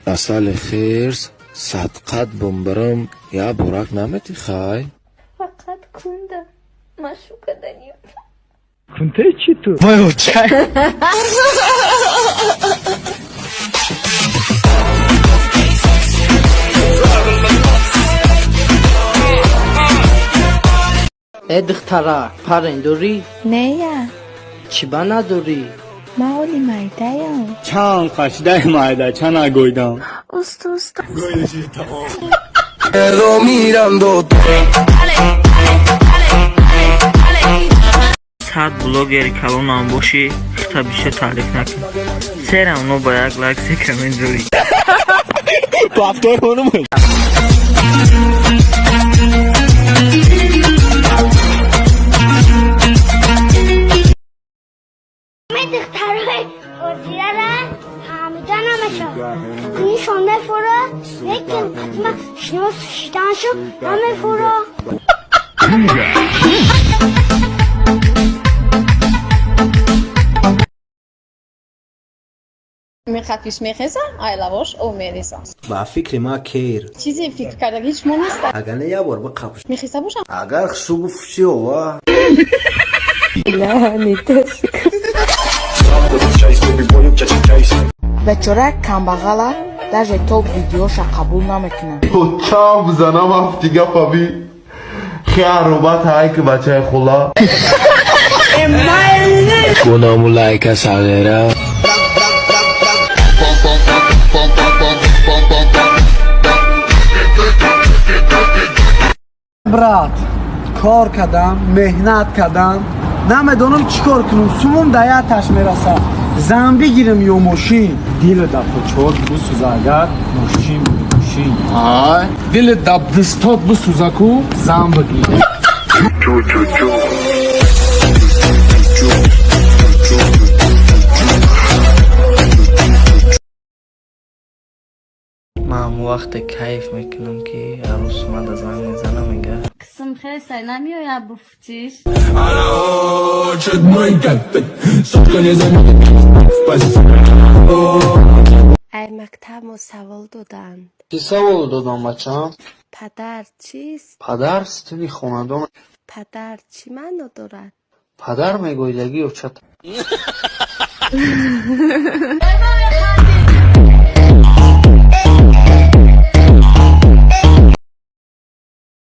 Асали хирс садқат бумбарам я бурак намети хай. Фақат кунда машукаданим. Кунтаи чӣ ту? Вой, очай. Э духтарак, парен дорӣ? Нея. Чӣ ба надорӣ? Ман оли майдаям. Чанд қашдай майда, чана гойдам. Уста, уста. 100 блогери калонам бошӣ, хита бисёр таъриф накун. Серам но ба як лайк, се коммент дорӣ. Повтор кунам. Духтарҳои ҳозирара фаҳмида намешавад. Нишон мефура, лекин ҳатман шинос шиданшу намефура. Мехапиш, мехеза, айлавош об мереза. Ба фикри ман, кер. Чизе фикр кардаги шумо нест. Агар не, як бор биқапш. Мехеза бошам. Агар хушрӯ буфуши ова. Бечора камбағала даже то видеоша қабул намекунад. Чам бизанам ҳафти гапа би хиаробат ҳай ки бачаи хула. Гуному лайка сағира. Брат, кор кардам, меҳнат кардам, намедонам чӣ кор кунам. Сумум да яташ мераса. Зан бигирам ё мошин? Дила да почот бисӯза, агар мошин буди, мошин. Ай, дили да дистот бисӯза ку, зан бигир. Ман ҳамон вақте кайф мекунам, ки арӯс омада занг мезана, мега: Қисм хесай, намеояд буфтиш. Ай мактаб мо савол доданд. Чӣ савол додам, бачам? Падар чист? Падар сутуни хонадон. Падар чӣ маъно дорад? Падар мегӯйдагӣ очата.